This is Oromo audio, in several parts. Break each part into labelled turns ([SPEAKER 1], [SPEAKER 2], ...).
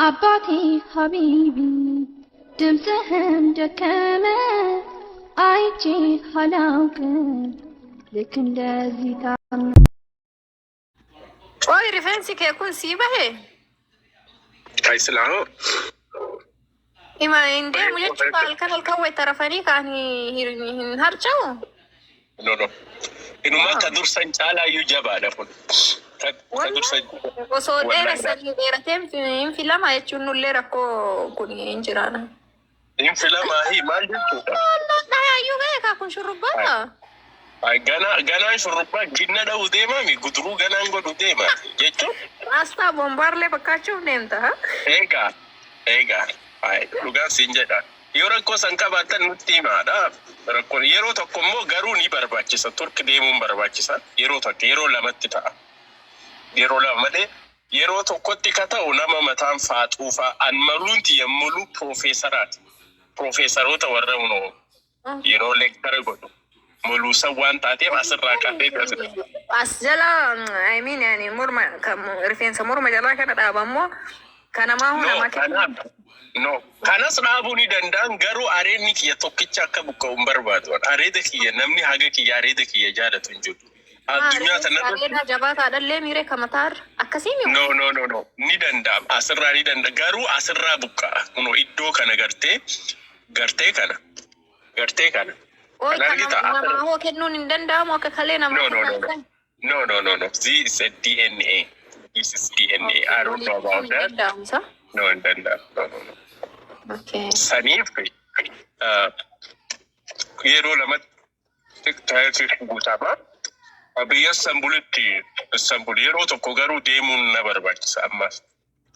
[SPEAKER 1] አባቴ ሀቢቢ ድምፅህም ደከመ አይቼ አላውቅም ልክ እንደዚህ ታመ
[SPEAKER 2] Qoy, rifeensi kee kun sii bahe?
[SPEAKER 3] Taayisilaa
[SPEAKER 2] Ima hin deemu jechuudha, halkan halkan wayita rafanii kaan hin harca'u.
[SPEAKER 3] No, no. Inumaa ka dursan caalaayyuu jabaadha kun. Ka dursan.
[SPEAKER 2] Osoo dheeressanii dheeratee hin filama jechuun nullee rakkoo kun hin jiraana.
[SPEAKER 3] Hin filamaa maal jechuudha?
[SPEAKER 2] Dhayaayyuu ga'e kaa kun shurrubbaadha.
[SPEAKER 3] Ganaa ganaan shurrubbaa ginna dha'uu deemaami, guduruu ganaan godhu deema jechuun.
[SPEAKER 2] Raastaa bombaarlee fakkaachuuf deemta.
[SPEAKER 3] Eegaa eegaa, dhugaan siin jedha. Yoo rakkoo san qabaattan nutti himaadha. Rakkoon yeroo tokko immoo garuu ni barbaachisa. Turk deemuun barbaachisa. Yeroo tokko yeroo lamatti ta'a. Yeroo lama malee yeroo tokkotti ka ta'u nama mataan faaxuufaa an maluunti yommuu piroofeesaraati. Piroofeesaroota warra unoo yeroo lecture godhu. Muluusan waan taateef asirraa qabee asirra.
[SPEAKER 2] As jala, I mean, yani morma, rifeensa morma jalaa kana dhaaba immoo kanamaa
[SPEAKER 3] No,
[SPEAKER 2] namaa
[SPEAKER 3] kanaaf no. Kanas dhaabuu ni danda'an, garuu areedni kiyya tokkicha akka buqqa'u hin barbaadu. Areeda kiyya namni haga kiyya areeda kiyya jaalatu hin jiru. Addunyaa tanarratti.
[SPEAKER 2] Areeda jabaataadhallee miiree kamataarra akkasii mi?
[SPEAKER 3] No, no, no, no. Ni danda'ama. Asirraa ni danda'a. Garuu asirraa buqqa'a. Kunoo iddoo kana gartee gartee kana gartee kana.
[SPEAKER 2] Oi.
[SPEAKER 3] Kan argita
[SPEAKER 2] Kana namaa hoo kennuun hin danda'amu akka kalee namaa
[SPEAKER 3] No, no, no, no.
[SPEAKER 2] kennan?
[SPEAKER 3] No, no, no, no. This is a DNA. This is DNA. I don't know about that.
[SPEAKER 2] Danda'amu isa?
[SPEAKER 3] No, hin danda'amu. No, no, no. Saniif yeroo lamatti taa'ee guutama. Biyya Istanbulitti, Istanbul yeroo tokko garuu deemuun na barbaachisa ammas.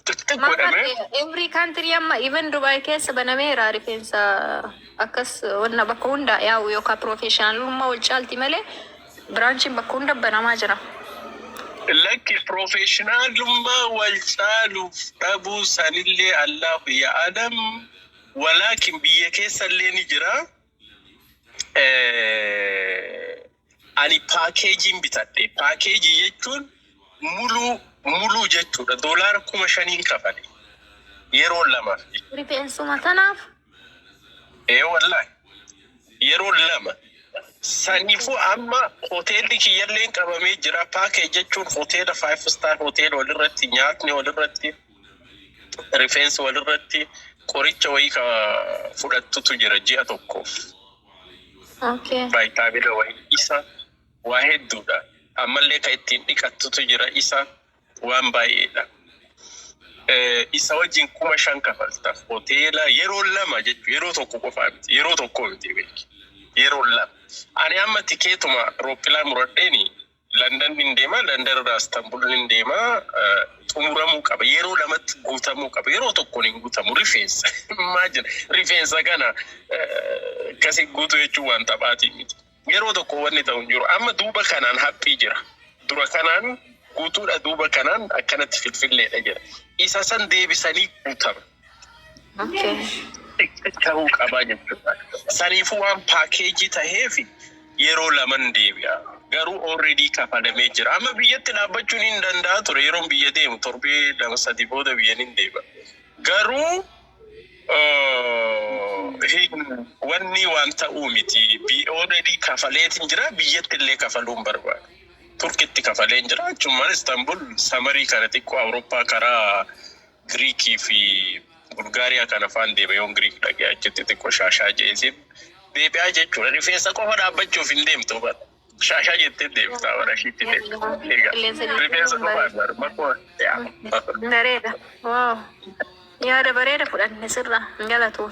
[SPEAKER 3] Xixiqqoo godhamee.
[SPEAKER 2] Every country amma even Dubai keessa banameera rifeensa akkas wanna bakka hunda yaa'u yookaan professionalummaa wal caalti malee branchiin bakka hunda banamaa jira.
[SPEAKER 3] Lakki, professionalummaa wal caaluuf dhabuu sanillee Allahu ya'alam. Walaakin biyya keessa illee ni jira. Ani packageiin bitadhe. Packageii jechuun muluu muluu jechuudha. Doolaara 5,000 kafale. Yeroo lamaaf.
[SPEAKER 2] Rifeensuma tanaaf?
[SPEAKER 3] Ee wallaahi. Yeroo lama. Saniifuu amma hoteelli kiyyalleen qabamee jira. Package jechuun hoteela five star hoteela walirratti, nyaatni walirratti, rifeensi walirratti, qoricha wayii ka fudhattutu jira ji'a tokkoof. Vitamin wayii isa waa hedduudha. Ammallee ka ittiin dhiqattutu jira, isa waan baay'eedha. Isa wajjin 5,000 kafalta. Hoteela yeroo lama jechuudha. Yeroo tokko qofaa miti. Yeroo tokko miti beeki. Yeroo lama. Ani amma tikeetuma rooppilaa muradheeni London nin deema, London irraa Istanbul nin deema, xumuramuu qaba. Yeroo lamatti guutamuu qaba. Yeroo tokkoon hin guutamu rifeensa. Imagine rifeensa kana akkasi guutuu jechuun waan taphaatii miti. Yeroo tokko wanni ta'u hin jiru. Amma duuba kanaan haphii jira. Dura kanaan guutuudha, duuba kanaan akkanatti filfilleedha jira. Isa san deebisanii guutama. Ta'uu qabaa jechuudha. Saniifuu waan packageii taheef yeroo laman deebi'a. Garuu already kafalamee jira. Amma biyyatti dhaabbachuun hin danda'a ture, yeroon biyya deemu torbee 2-3 booda biyya nin deema. Garuu hin wanni waan ta'uu miti. Already kafaleetiin jira, biyyatti illee kafaluun barbaada. Turkitti kafaleen jira. Achumaan Istanbul summerii kana xiqqoo Awurooppaa karaa Giriikii fi Bulgaariyaa kana faan deema, yoon Giriik dhaqee achitti xiqqoo shaashaa jeesin deebi'aa jechuudha. Rifeensa qofa dhaabbachuuf hin deemtu bara. Shaashaa jettee deemtaa bara ishiitti deemta. Egaa rifeensa qofa bara.
[SPEAKER 2] Bareeda. Wow. Yaada bareeda fudhanne sirra. Galatu.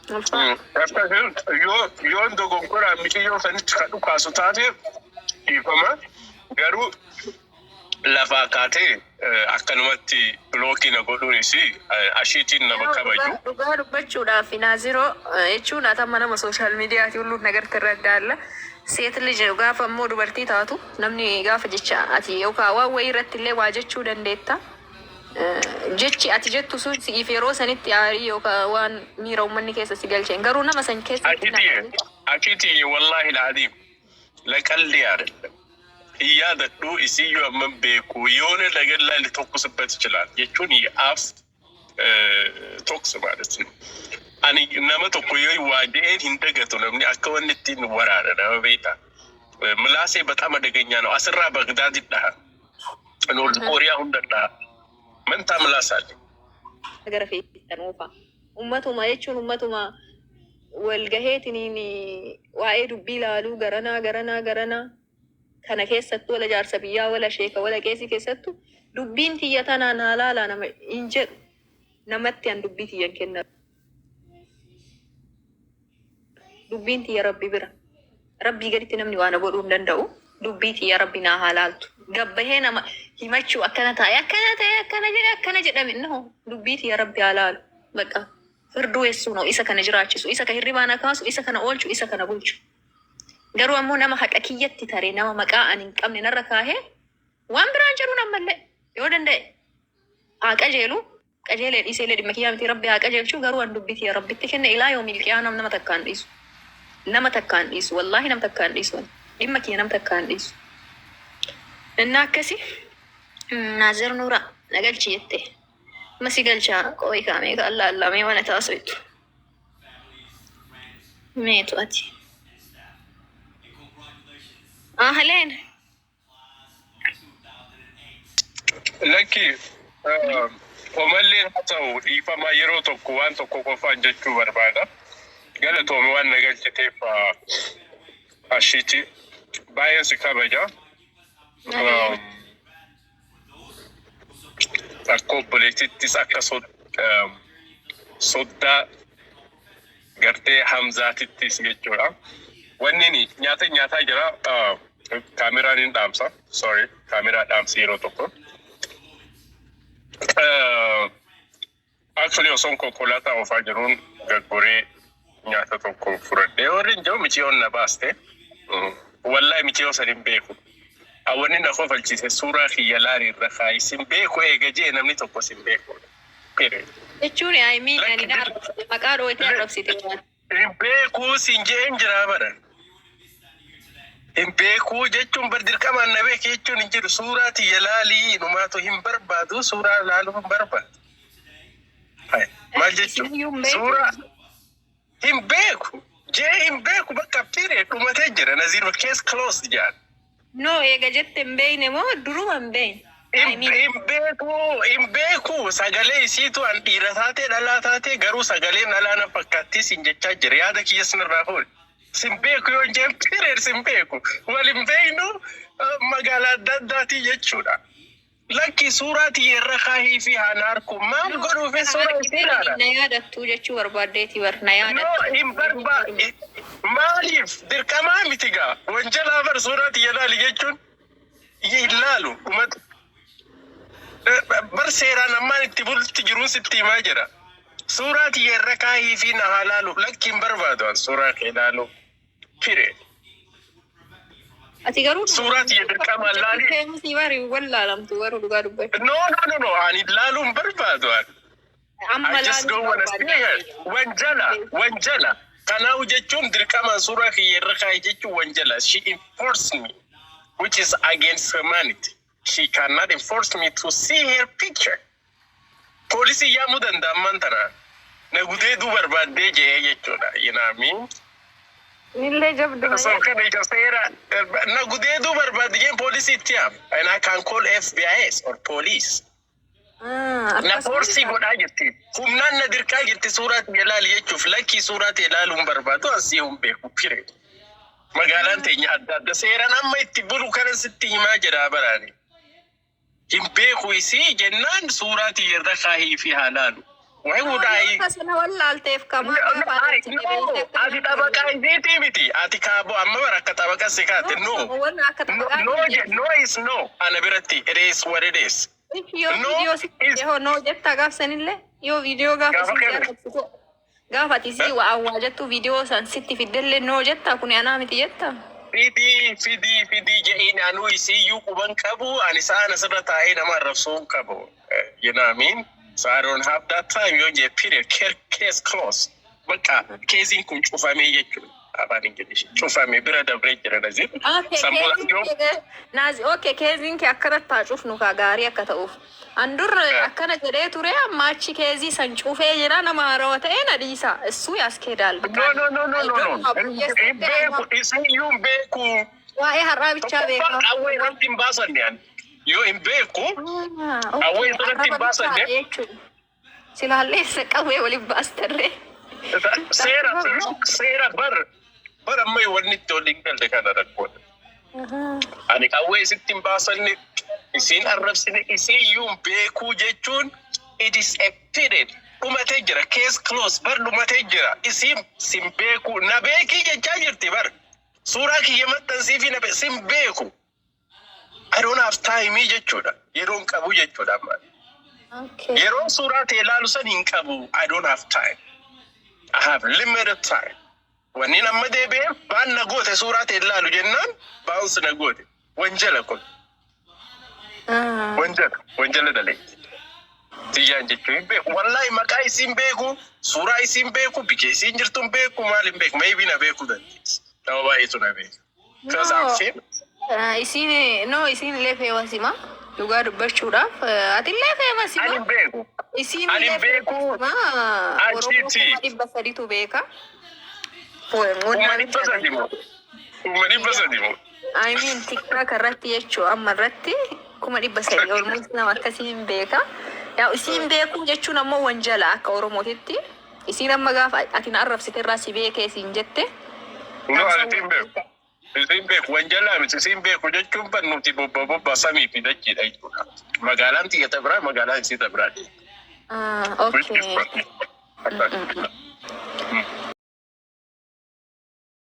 [SPEAKER 2] Ulfaata.
[SPEAKER 3] Yoo yoon dogonkoraan mixiyyoo sanitti kan dhukaasu taate dhiifama. Garuu lafaa kaatee akkanumatti blockii na godhuunis ashiitiin nama kabaju.
[SPEAKER 2] Dhugaa dubbachuudhaaf naaziroo jechuun ati amma nama social mediaati ሁሉ ነገር ትረዳለህ። ሴት ልጅ gaafa immoo dubartii taatu namni gaafa jecha ati yookaan waan wayii irratti illee waa jechuu dandeetta. Jechi ati jettu sun si'iif yeroo sanitti aarii yookaan waan miira uummanni keessa si galcheen garuu nama san keessatti
[SPEAKER 3] Ashiitii ashiitii wallaahi al'adiim ለቀልድ አይደለም። እያደዱ isiyyuu amman beeku የሆነ ነገር ላይ ሊተኩስበት ይችላል jechuun የአፍ ቶክስ ማለት ነው። Ani nama tokko yoo waa jedheen hin dagatu, namni akka wanni ittiin waraana nama beektaa. ምላሴ በጣም አደገኛ ነው። Asirraa Bagdaad dhaha. North Korea hunda dhaha. መንታ ምላስ አለ።
[SPEAKER 2] Gara feetan oofa. Ummatuma jechuun ummatuma walgaheetiniin waa'ee dubbii ilaaluu garanaa garanaa garanaa kana keessattuu, wala jaarsa biyyaa, wala sheeka, wala qeesii keessattuu dubbiin tiyya tanaan haa laalaa nama hin jedhu namatti an dubbii tiyya hin kennan. Dubbiin tiyya Rabbi bira. Rabbii gaditti namni waan godhuu hin danda'u. Dubbii tiyya Rabbi naa haa laaltu. Gabbahee nama himachuu akkana ta'e, akkana ta'e, akkana jedhe, akkana jedhame, no, dubbii tiyya Rabbi haa laalu. Bakka firduu eessuu no isa kana jiraachisu, isa ka hirribaa na kaasu, isa kana oolchu, isa kana bulchu. Garuu ammoo nama haqa kiyyatti taree, nama maqaa ani hin qabne narra kaahee waan biraan jedhuun ammallee yoo danda'e haa qajeelu, qajeelee dhiisee dhimma kiyyaa miti, Rabbi haa qajeelchu. Garuu an dubbii tiyya Rabbitti kenne. إلى يوم القيامة nama takkaan dhiisu. Nama takkaan dhiisu, wallaahi nama takkaan dhiisu, dhimma kiyya nama takkaan dhiisu. Innaa akkasi Naazir Nuura na galchi jette. Masi galchaa qo'i kaamee ka Allah Allah mee waan taasisu. Meetu ati. Ahleen.
[SPEAKER 3] Lakki, omalleen haa ta'u, dhiifamaa, yeroo tokko waan tokko qofaan jechuu barbaada. Galatoome waan na galchiteef ashiiti. Baay'een si kabaja. Akka obboleettittis, akka soddaa gartee Hamzaatittis jechuudha. Wanni ni nyaata nyaataa jira. Kaameraan hin dhaamsa. Sorry, kaameraa dhaamsi yeroo tokko. Actually, osoon konkolaataa oofaa jiruun gaggoree nyaata tokko fudhadhee warri hin jiru michiyoon na baaste. Wallahi michiyoo san hin beeku. Wanni na kofalchiise suuraa kiyya laarii irra kaayi sin beeku eega jee namni tokko sin beeku. Period.
[SPEAKER 2] Jechuun I mean ani na arrabsite, maqaa dhooytee arrabsite.
[SPEAKER 3] Hin beekuu sin jeen jiraa bara. Hin beekuu jechuun bar dirqamaan na beeke jechuun hin jiru. Suuraa tiyya laalii inumaatu hin barbaadu, suuraa laaluu hin barbaadu. Hai, maal jechuun?
[SPEAKER 2] Isiniyyuu hin beeku.
[SPEAKER 3] Suuraa hin beeku. Jee hin beeku, bakka period, dhumatee jira. Naziir, case closed jaan.
[SPEAKER 2] No, eega jette hin beekne moo duruma hin beekne? I
[SPEAKER 3] Hin
[SPEAKER 2] mean
[SPEAKER 3] hin beeku, hin beeku. Sagalee isiitu an dhiira taatee dhalaa taatee, garuu sagaleen dhalaa na fakkaattii sin jechaa jira. Yaada kiyya sinirraa fuudhe. Sin beeku yoo jeen, period, sin beeku. Wal hin beeknu, magaalaa adda addaatii jechuudha. Lakki, suuraa tiyya irra kaahii fi haan harku maal
[SPEAKER 2] No,
[SPEAKER 3] godhuufi
[SPEAKER 2] kana
[SPEAKER 3] suuraa
[SPEAKER 2] argitee
[SPEAKER 3] isiidhaadha.
[SPEAKER 2] na yaadattu jechuu barbaaddeeti bar na
[SPEAKER 3] No,
[SPEAKER 2] yaadattu.
[SPEAKER 3] hin barbaadu. Maaliif dirqamaa miti gaa. Wanjalaa bar suuraa tiyya laali jechuun hin laalu. Dhumatu. Bar seeraan ammaan itti bulti jiruun sitti himaa jira. Suuraa tiyya irra kaahii fi na haa laalu. Lakki, hin barbaadu an suuraa kee laalu. Period.
[SPEAKER 2] Ati garuu
[SPEAKER 3] Suuraa tiyya dirqamaan laali.
[SPEAKER 2] Feemusii bari wallaalamtu garuu dhugaa dubbachuu.
[SPEAKER 3] No, no, no, no. Ani laaluu hin barbaadu an.
[SPEAKER 2] Amma
[SPEAKER 3] I just
[SPEAKER 2] laaluu
[SPEAKER 3] don't wanna see her.
[SPEAKER 2] barbaadde.
[SPEAKER 3] Wanjala, wanjala. Kanaaf jechuun dirqamaan suuraa kiyya irra kaa'e jechuun wanjala. She enforced me, which is against humanity. She cannot enforce me to see her picture. Poolisii yaamuu danda'a ammaan tana. Na gudeeduu barbaaddee jee jechuudha. You know what I mean?
[SPEAKER 2] Nillee jabduma.
[SPEAKER 3] So kana ija seera na gudeeduu barbaadde jeen poolisii itti yaam. And I can call FBI or police. Na force godhaa jirti. Humnaan na dirqaa jirti suuraa tiyya ilaali jechuuf. Lakkii, suuraa tiyya ilaaluu hin barbaadu, asii hin beeku. Period. Magaalaan teenya adda adda, seeraan amma itti bulu kana sitti himaa jira baraani. Hin beeku isii jennaan suuraa tiyya irra kaahii fi haa laalu. Why would I?
[SPEAKER 2] Akkasuma wallaalteef kamaa
[SPEAKER 3] No, ati xabaqaa isiitii miti. Ati kaaboo amma bara akka xabaqa si kaate. No.
[SPEAKER 2] Wanna akka
[SPEAKER 3] No,
[SPEAKER 2] xabaqaa
[SPEAKER 3] no, no is no. Ana biratti it is what it is.
[SPEAKER 2] Yoo
[SPEAKER 3] No
[SPEAKER 2] viidiyoo si yoo no jettaa gaafsanillee, yoo viidiyoo gaafa
[SPEAKER 3] Gaafa
[SPEAKER 2] si
[SPEAKER 3] kami?
[SPEAKER 2] arrabsitu, gaafa ati si waa waa jettu viidiyoo san sitti fiddellee no jettaa, kun anaa miti jettaa.
[SPEAKER 3] Fidii, fidii, fidii je'iin, anuu isiiyyuu quban qabu, ani sa'aan asirra taa'ee nama arrabsuu hin qabu. You know what I mean? So I don't have that time yoo jee, period. Case close. Bakka keesiin kun cufamee jechuudha. Afaan Ingilishi cufame bira dabree jira Naziir. Sammuu yoo
[SPEAKER 2] Naazi, okay, caseiin kee akkanatti haa cufnu kaa, gaarii akka ta'uuf. An dur akkana jedhee ture, amma achi case san cufee jira, nama haarawaa ta'ee na dhiisa. Issuu yaaskeedaal.
[SPEAKER 3] No, no, no, no, no, no. Hin beeku, isin iyyuu hin beeku.
[SPEAKER 2] Waa'ee har'aa bichaa
[SPEAKER 3] Tokkoffaa,
[SPEAKER 2] beekaa.
[SPEAKER 3] qawwee irratti hin baasanne ani. Yoo hin beeku, qawwee irratti hin baasanne.
[SPEAKER 2] Silaallee qawwee waliin baastarree.
[SPEAKER 3] Seera seera bar amma wanni itti waliin galle kana rakkoodha. Ani qawwee isitti hin baasanne, isiin arrabsine, isii iyyuu hin beekuu jechuun it is a period. Dhumatee jira, case close, bar dhumatee jira. Isiin sin beeku, na beekii jechaa jirti bar. Suuraa kiyya maxxansii fi na sin beeku. I don't have time jechuudha. Yeroon qabu jechuudha amma. Yeroo suuraa ta'e ilaalu san hin qabu. I don't have time. I have limited time. Wanni amma deebi'ee baan na goote, suuraa ta'e ilaalu jennaan bounce na goote. Wanjala kun. Wanjala. Wanjala daleetti. Tiyyaan jechuun hin beeku. Wallaahi maqaa isiin beeku, suuraa isiin beeku, biyya isiin jirtu hin beeku, maal hin beeku. Maybe na beekuu dandeessi. Nama baay'eetu na beeka. Because I'm famous.
[SPEAKER 2] Isiin, no, isiin illee famousima. Dhugaa dubbachuudhaaf ati illee
[SPEAKER 3] Ani
[SPEAKER 2] famousima.
[SPEAKER 3] hin beeku.
[SPEAKER 2] Isiin
[SPEAKER 3] Ani
[SPEAKER 2] illee
[SPEAKER 3] hin beeku.
[SPEAKER 2] famousima. Oromoo
[SPEAKER 3] Achitti.
[SPEAKER 2] 300,000tu beeka.
[SPEAKER 3] 300,000 moo? 300,000 moo?
[SPEAKER 2] I mean, TikTok irratti jechuu, amma irratti 300,000 almost nama akkasii hin beeka. Yaa, isiin beekuu jechuun ammoo wanjala akka Oromootitti. Isiin amma gaafa ati na arrabsite irraa si beekee siin jette.
[SPEAKER 3] No, ani isiin beeku. Isiin beeku wanjalaa miti. Isiin beeku jechuun ban nuti bobba bobba samii fi dachiidha jechuudha. Magaalaan xiyya biraa, magaalaan isii biraa.
[SPEAKER 2] Ah, okay.